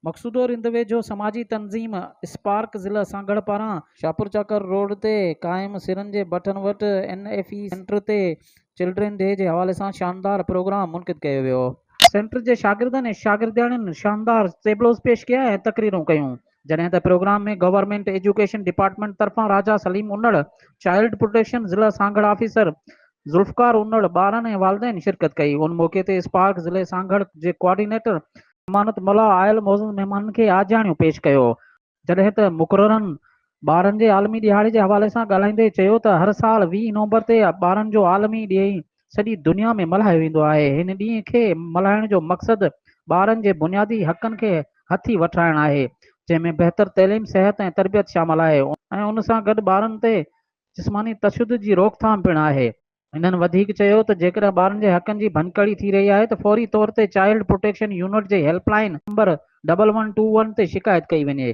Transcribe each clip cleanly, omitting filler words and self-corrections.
مقصودو رند ويجهو سماجي تنظيم اسپارڪ ضلع سانگهڙ پاران شاهپورچاڪر روڊ تي قائم سرن جي بٺن وٽ اين ايف اي سينٽر تي چلڊرين ڊي جي حوالي سان شاندار پروگرام منعقد ڪيو ويو. سينٽر جي شاگردن ۽ شاگردياڻين شاندار ٽيبلوز پيش ڪيا ۽ تقريرون ڪيون، جڏهن ته پروگرام ۾ گورنمينٽ ايجوڪيشن ڊپارٽمينٽ طرفان راجا سليم انڙ، چائلڊ پروٽيڪشن ضلع سانگهڙ آفيسر ذوالفقار انڙ، ٻارن ۽ والدين شرڪت ڪئي. ان موقعي تي اسپارڪ ضلعي سانگهڙ جي ڪوآرڊينيٽر امانت ملاح آيل معزز مهمانن کي آجياڻيون پيش ڪيو. جڏهن ته مقررن ٻارن جي عالمي ڏهاڙي جي حوالي سان ڳالهائيندي چيو ته هر سال 20 نومبر تي ٻارن جو عالمي ڏينهن سڄي دنيا ۾ ملهايو ويندو آهي، هن ڏينهن کي ملهائڻ جو مقصد ٻارن جي بنيادي حقن کي هٿي وٺرائڻ آهي، جنهن ۾ بهتر تعليم، صحت ۽ تربيت شامل آهي ۽ ان سان گڏ ٻارن تي جسماني تشدد جي روڪٿام پڻ آهي. هنن وڌيڪ چيو ته جيڪڏهن ٻارن جي حقن جي ڀڃڪڙي ٿي رهي آهي ته فوري طور تي چائلڊ پروٽيڪشن يونٽ جي help line number double one two one تي شڪايت ڪئي وڃي.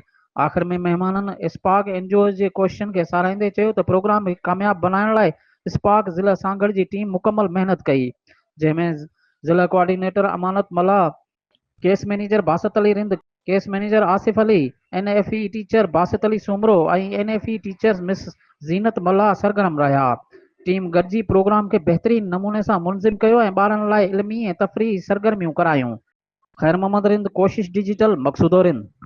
آخر ۾ مهمانن اسپارڪ اين جي اوز جي ڪوششن کي ساراهيندي چيو ته پروگرام کي ڪامياب بنائڻ لاء اسپارڪ ضلع سانگهڙ جي ٽيم مڪمل محنت ڪئي جنهن ۾ ضلع coordinator Amanat Mallah, case manager Basit Ali Rind, case manager Asif Ali, N F E teacher Basit Ali Soomro ۽ N F E teachers miss Zeenat Mallah سرگرم رهيا. ٽيم گڏجي پروگرام کي بهترين نموني سان منظم ڪيو ۽ ٻارن لاء علمي ۽ تفريحي سرگرميون ڪرايون. خير محمد رند، ڪوشش ڊجيٽل، مقصودو رند.